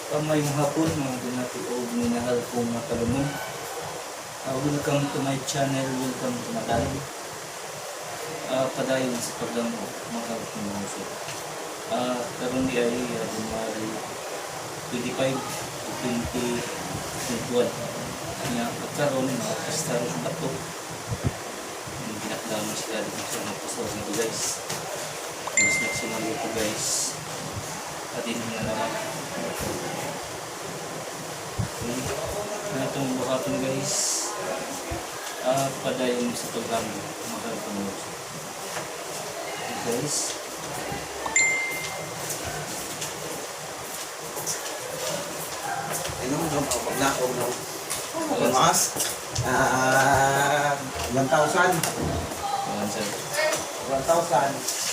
Maayong hapon, mga binati o minahal kong mga kalumon. Welcome to my channel, welcome to my live. Padayon sa pagdamo, mga kalumon. Karon di ay January 25, 2021. Nga pagkaron mga pista sa bato. Ginakdaman sila dito sa mga pastor nito, guys. Mas nagsinalo ko, guys. At din na naman. Okay. Ano itong buhaton, guys? Padayon sa pagdamo, mga kalumon. Okay, guys. Ano mo pag naog no? Tumaas. Ah, 1,000. Ayan, sir. 1,000.